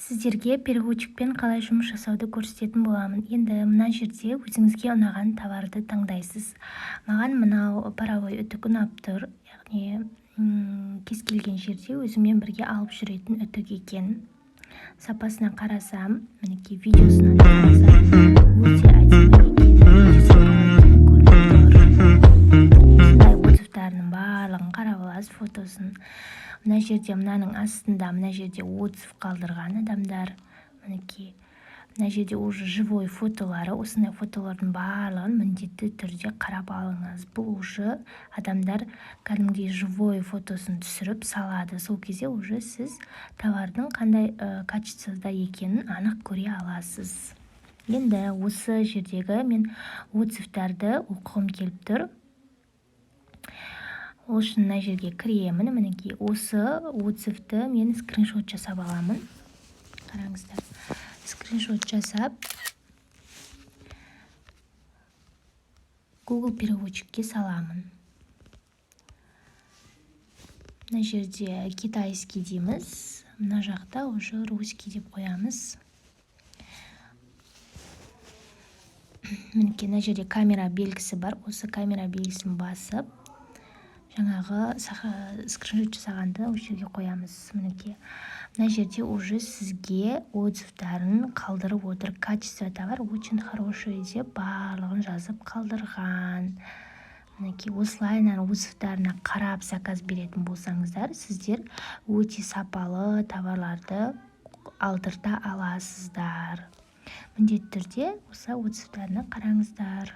Сіздерге переводчикпен қалай жұмыс жасауды көрсететін боламын. Енді мына жерде өзіңізге ұнаған товарды таңдайсыз. Маған мынау паровой үтік ұнап тұр, яғни кез келген жерде өзіңмен бірге алып жүретін үтік екен. Сапасына қарасам, мінекей, видеосына да қарасам, өте әдемі екен, өте сапалы екені көрініп тұр. Осындай отзывтарының барлығын қарап аласыз, фотосын. Мына жерде, мынаның астында, мына жерде отзыв қалдырған адамдар, мінекей, мына жерде уже живой фотолары. Осындай фотолардың барлығын міндетті түрде қарап алыңыз. Бұл уже адамдар кәдімгідей живой фотосын түсіріп салады. Сол кезде уже сіз товардың қандай качествода екенін анық көре аласыз. Енді осы жердегі мен отзывтарды оқығым келіп тұр. Ол үшін мына жерге кіремін. Мінекей, осы отзывты мен скриншот жасап аламын. Қараңыздар, скриншот жасап, Google переводчикке саламын. Мына жерде китайский дейміз, мына жақта уже русский деп қоямыз. Мінекей, мына жерде камера белгісі бар. Осы камера белгісін басып, жаңағы скриншот жасағанды осы жерге қоямыз. Мінекей, мына жерде уже сізге отзывтарын қалдырып отыр. «Качество товар очень хороший» деп барлығын жазып қалдырған. Мінекей, осылай отзывтарына қарап заказ беретін болсаңыздар, сіздер өте сапалы товарларды алдырта аласыздар. Міндетті түрде осы отзывтарына қараңыздар.